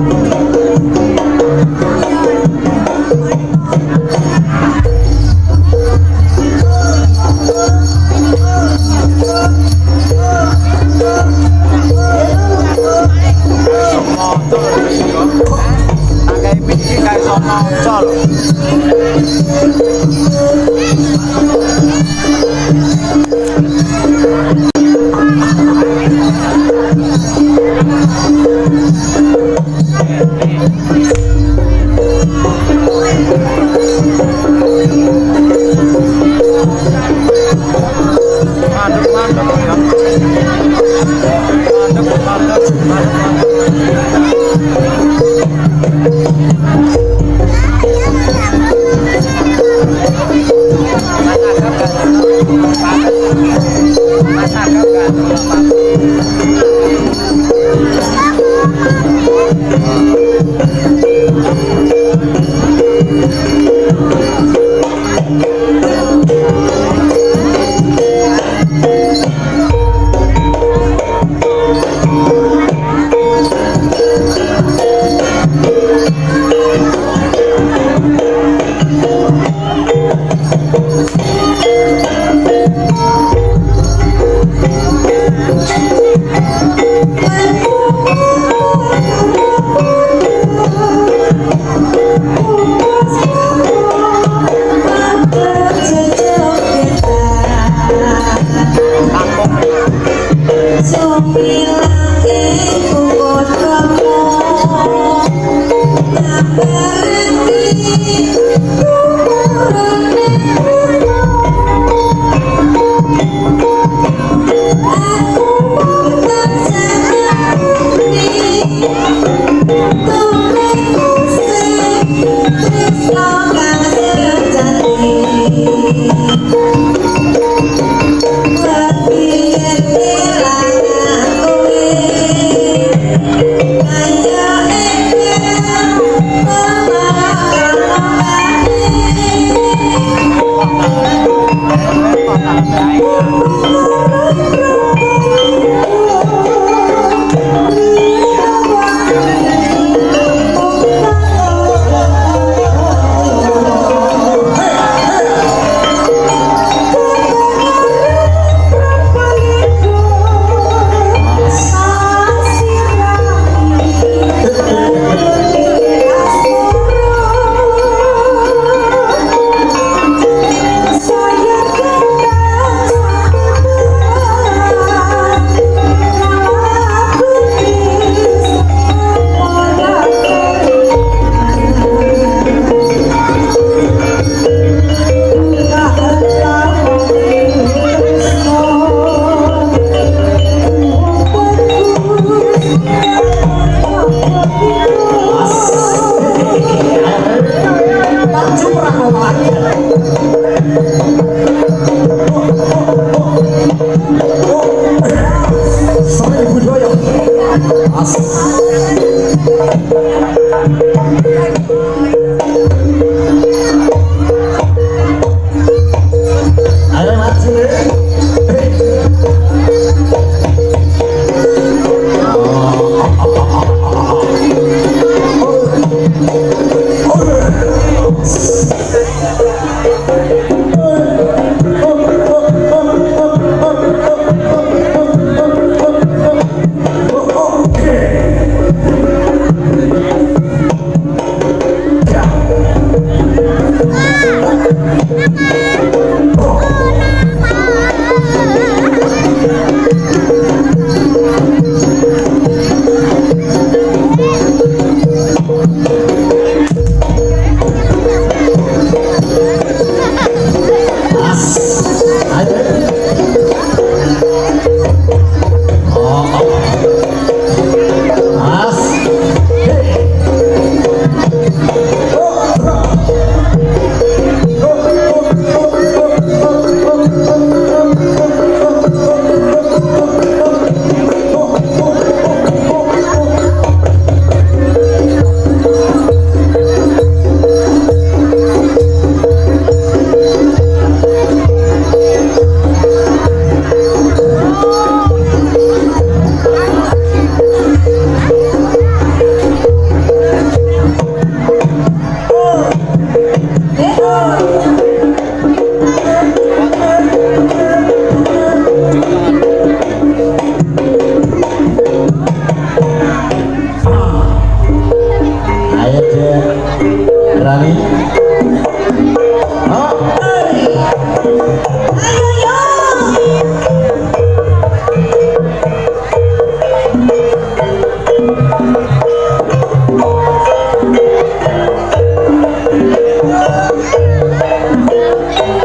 Oh.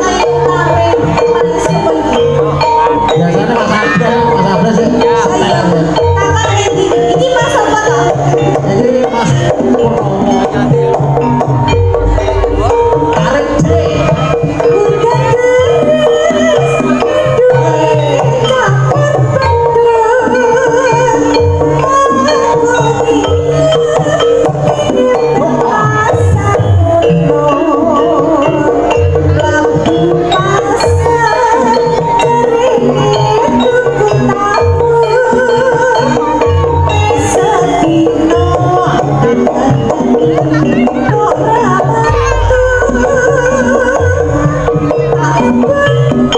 Ayo tarik Mas apa iki? Biasanya Mas Abra, Mas Abra sih. Ayo, takon iki. Iki Mas apa to? Ini Mas Purnomo. Tarik D. Udan deres, mendunge campur badut. Aku pasar Lampu pasar jarene tuku tahu. Sedino kok ora mantu. Tak pun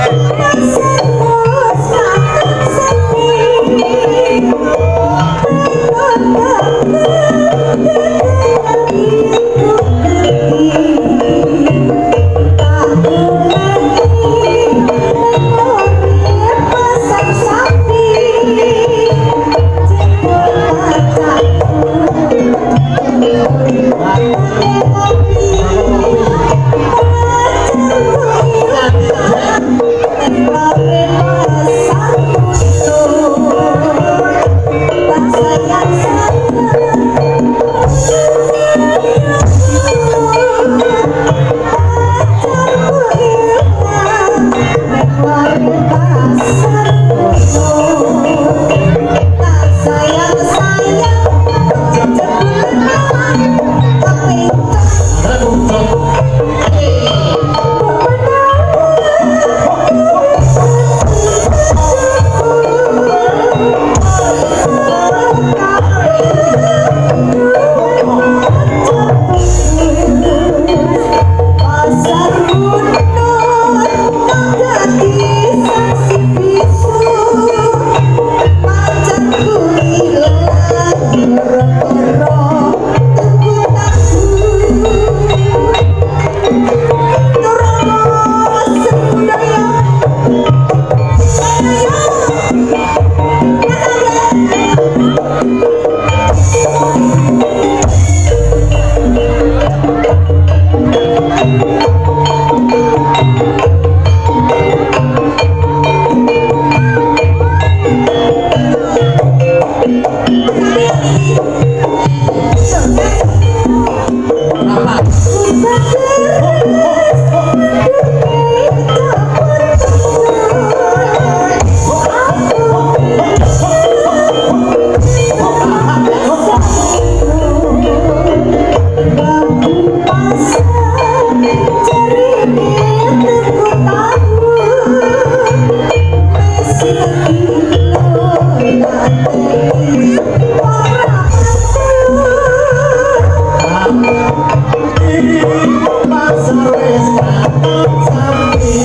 pasar makan sapi. Bakul itu ngerti. Tak goleki pasar sapi. Jebul pacarku kopi. Pacarku ilang lore pasar Muntur. Tak sayang sayang pacarku ilang lore pasar Muntur. Tak sayang sayang jebul malah kepincut. Rebut. Pasar Muntur dadi saksi bisu. Pacarku ilang gara-gara tuku tahu. Turono Sendaya. Ayo Mas Angga. Apa? Udan deres mendunge campur badut. Aku Lampu pasar jarene tuku tahu. Sedino dadi ora mantu. Pasar wis katon sapi.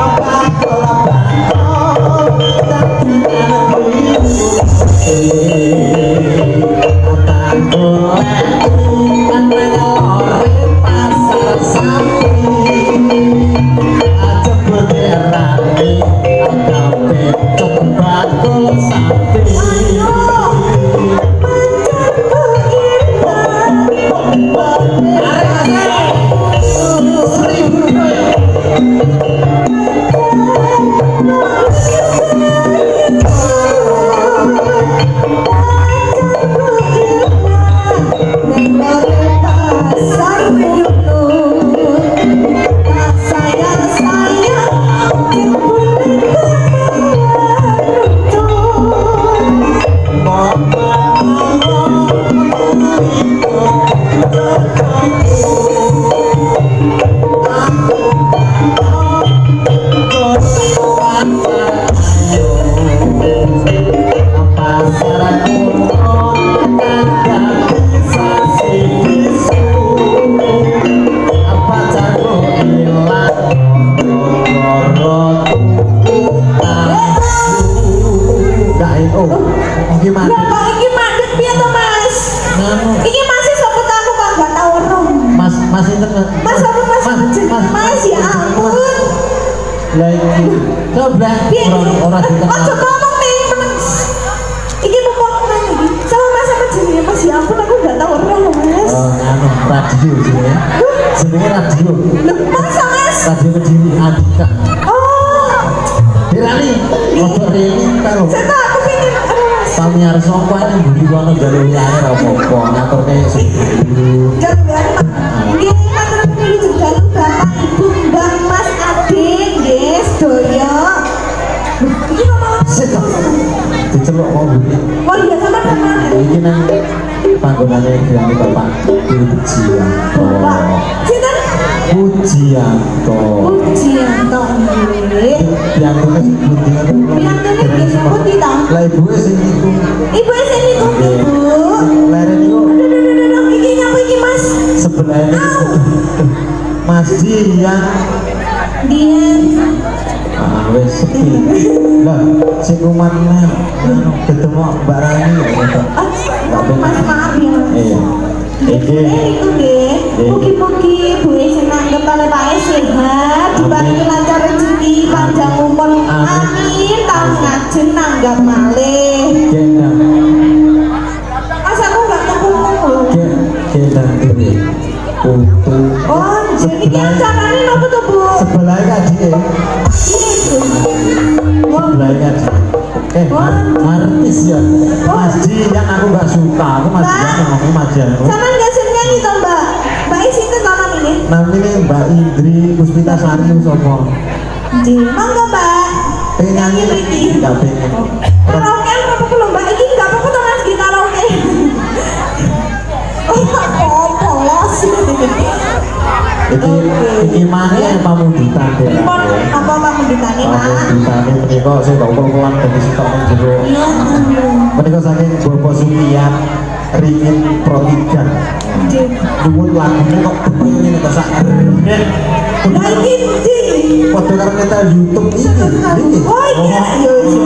Apa bakul dagangan kuwi. Tak goleki nang lore pasar sapi. Jebul rame kepecuk bakul sapi. Pacarku ilang. Arek 1000 ya. Pacarku ilang neng lore pasar Muntur. Tak sayang sayang jebul rucut. Pasar kuno dadi saksi bisu. Pacarku ilang gara tuku tahu. Gak oh, iki Lah mandek. Kok iki mandek piye to, Mas? Nganu. Iki masih sapa to, aku kok gak tau weruh. Mas, Mas sinten, Mas? Mas apa Mas? Mas, Mas, Mas, ya ampun. Lah iki coba Piye ora iki? Ora dikenal. Ojo ngomong nih, meneng. Iki mumpung nang iki. Sama Mas apa jenenge, Mas? Ya ampun, aku gak tau weruh lho, Mas. Oh, nganu radio jenenge. Jenenge radio. Loh, masa, Mas? Radio Kediri Andika. Oh, Dirani, ojo rene karo saya tak aku pengen, aduh, Mas. Pamirsa kok ning mburi kono njaluk liyane ora apa-apa, ngaturke sing dulu. Jangan berani, Mas. Nggih, matur nuwun dalu Bapak, Ibu, Mbak, Mas, Adik, nggih, sedaya. Loh, iki kok malah Sik to. Diceluk kok mburi. Oh iya, sama teman. Iki nang panggonane griyane Bapak Pujianto. Bapak, sinten? Pujianto. Pujianto nggih. Piyantune sing pundi ngoten? Piyantune nggih sing pundi to? Lah ibuke sing niku. Ibu sing niku, Nggih. Bu. Lere niku Aduh, aduh, aduh, aduh, iki nyapa iki, Mas? Sebelah niku. Mas Dian. Dian. Ah, wis sepi. Lah, sing kumat neh anu ketemu Mbak Rani ya gitu. Ah, Mas, maaf ya, Mas. Iya. Iki Niku nggih. Nggih. Mugi-mugi Bu senang kepala Pak sehat, diparingi lancar rezeki, panjang umur. Amin. Amin. Tahun ngajeng nanggap malih. Gendang. Mas, aku nggak tuku lho. Gendang dhewe. Putu. Oh, jadi iki acarane nopo to, Bu? Sebelahnya adike. Ini, Bu. Wah, Sebelahnya adike. Eh, artis ya. Mas Dian aku nggak suka. Aku Mas Dian ngomong Mas Dian. Sampean nggak sering nyanyi to, Mbak? Mbak sinten to namine? Namine Mbak Indri Puspita Sari sapa? Nggih, monggo, Mbak. Pengen nyanyi mriki. Enggak pengen. Karaoke apa apa lho, Mbak? Iki nggak apa-apa to, Mas, di karaoke. Oh, apa los. Iki iki mangke pamundutan deh. Pripun apa pamundutane, Pak? Pamundutane menika sing tak ukul-ukulan dadi sitok ning jero. Ya Allah. Menika saking Bapak Sukian Ringin Protigan. Nggih. Nuwun lagune kok ngene to sak grenet. Lah iki ndi? Padha karo nyetel YouTube iki. Iki. Oh, iki yo yo.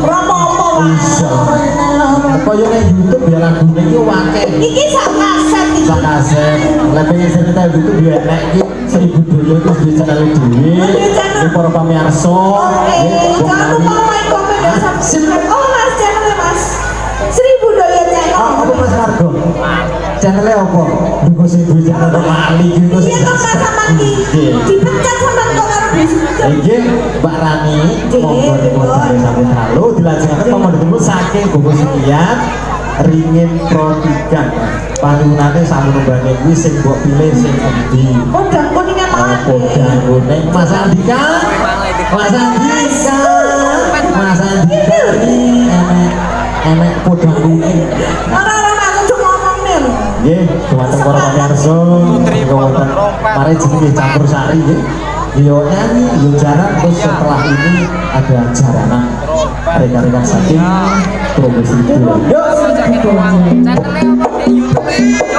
Ora apa-apa, Pak. Bisa. Kaya ning YouTube ya lagune iki akeh. Iki sak kaset iki. Sak kaset. Lah pengen sing nyetel YouTube ya nek iki Seribu Doyo itu di channel dhewe. Di channel. Ini para pamirsa. Oke, nggih, jangan lupa like, comment, dan subscribe. Oh, Mas, channelnya Mas. Seribu Doyo channel. Ah, apa Mas Margo? Channelnya apa? Duko sing duwe channel kok lali iki kok. Iya toh, Mas, sama ki. Nggih. Dipecat sampean kok karo Besi. Nggih, Mbak Rani, Nggih, monggo dipun monggo. Sambut dalu dilajengaken pamundhutipun saking Bapak Sukian Ringin Protigan. Panuwunane sampun kuwi sing mbok pilih sing endi? Podang kuningan mawon. Podang kuning Mas Andika. Mas Andika. Mas Andika iki enek enek podang kuning. Ora ora aku cuma ngomong nih lho. Nggih, dumateng para pamirsa, menika wonten mari jenenge campur sari nggih. Yo nyanyi, yo jaran, terus setelah ini ada jaranan rekan-rekan saking Promosi Yo. Channelnya apa di YouTube? Sayang.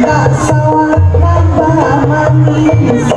Tak sawang tambah manis.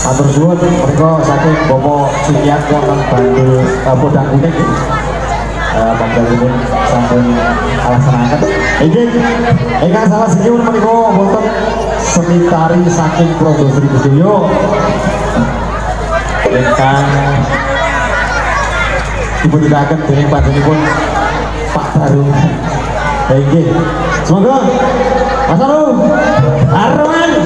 Matur suwun mereka saking Bapak Sukiat wonten Bandul Podang Kuning nggih. Panjenenganipun sampun kalaksanaken. Inggih, ingkang salah siji menika wonten seni tari saking Progo Sriwijaya ingkang dipunindakaken dening panjenenganipun Pak Baru. Inggih. Semoga Mas Arum Arman.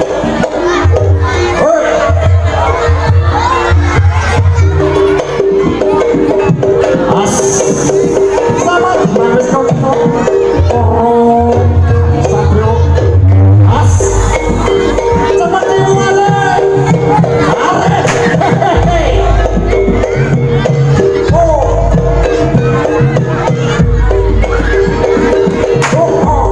As selamat manis koro satrio as cepat dimulai arek oh oh oh oh.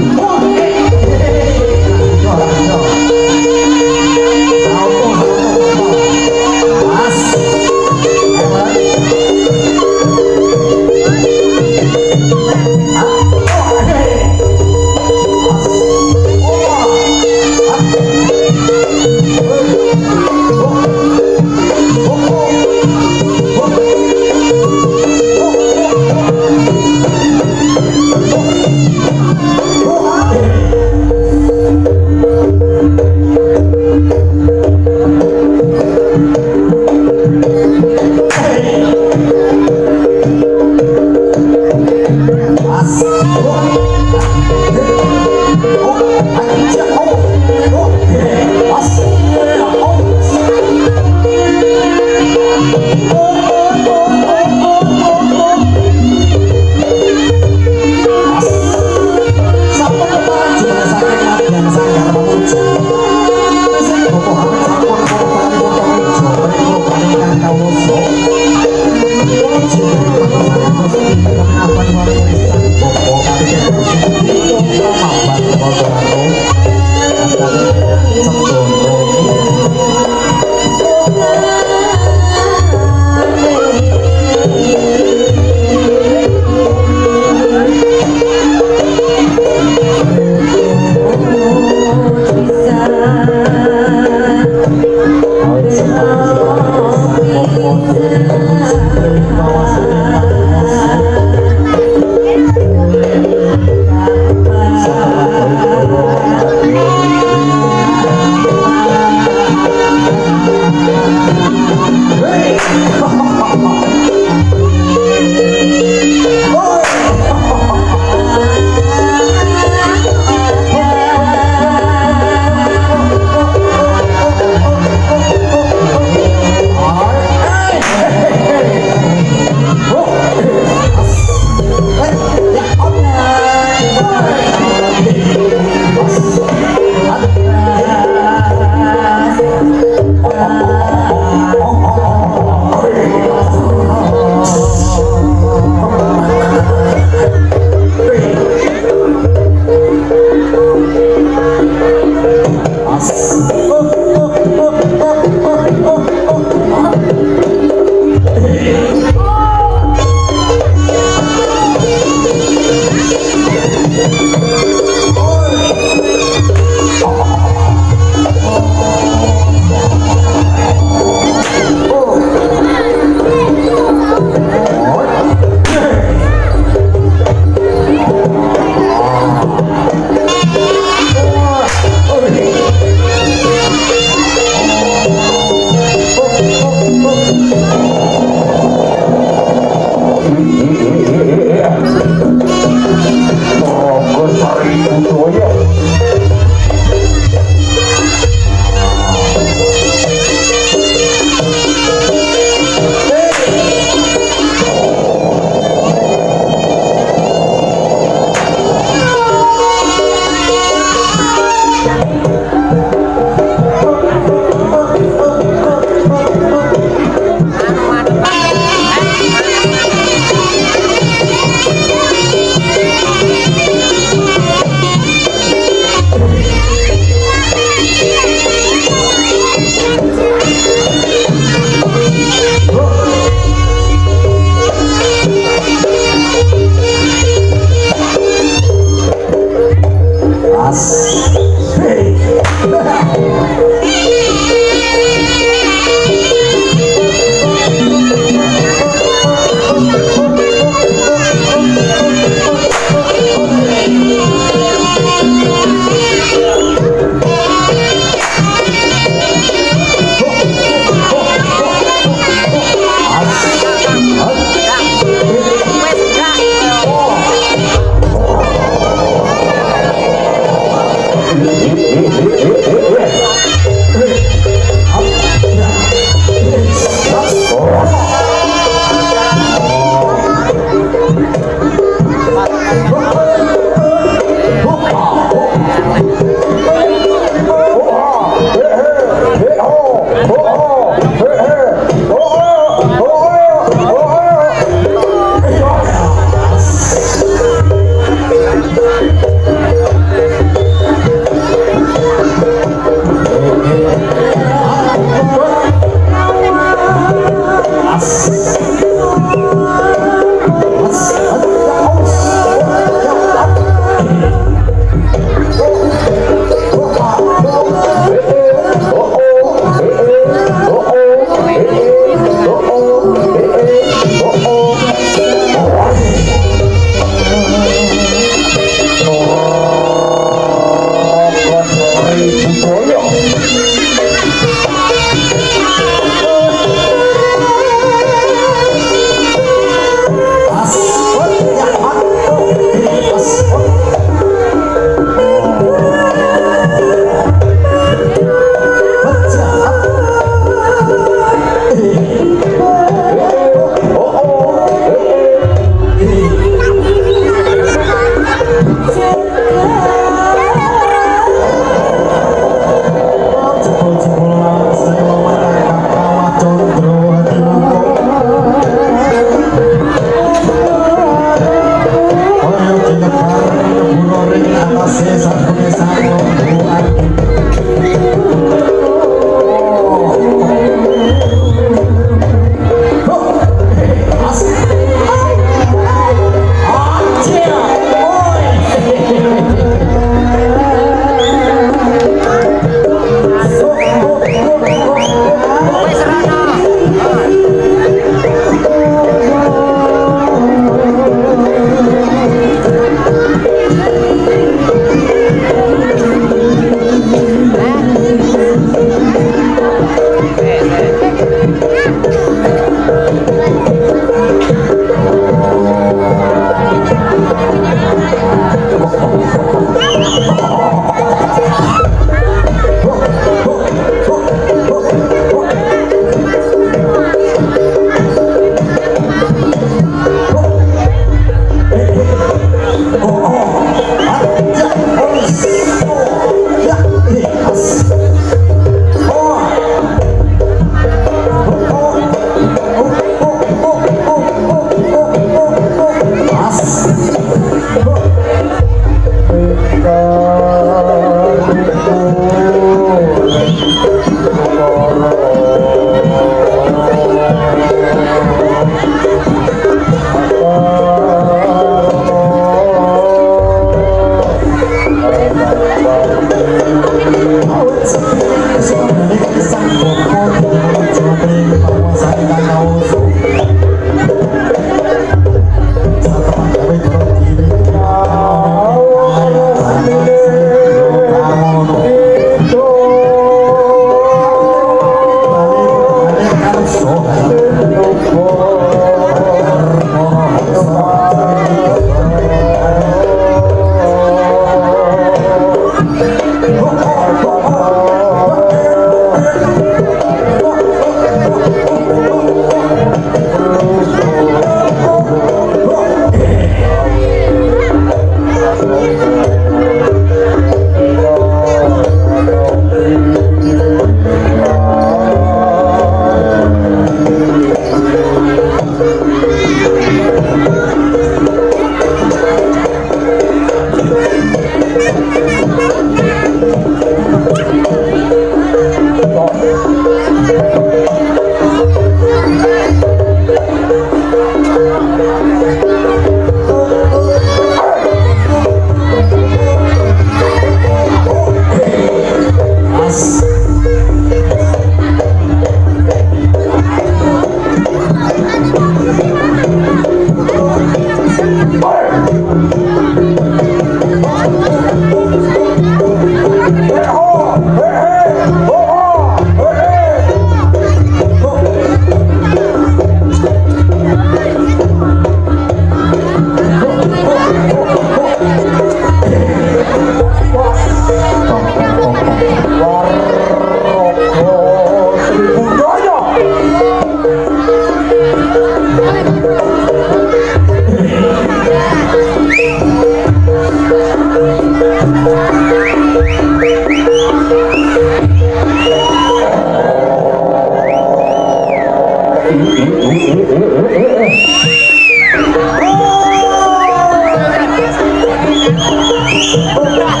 Oh.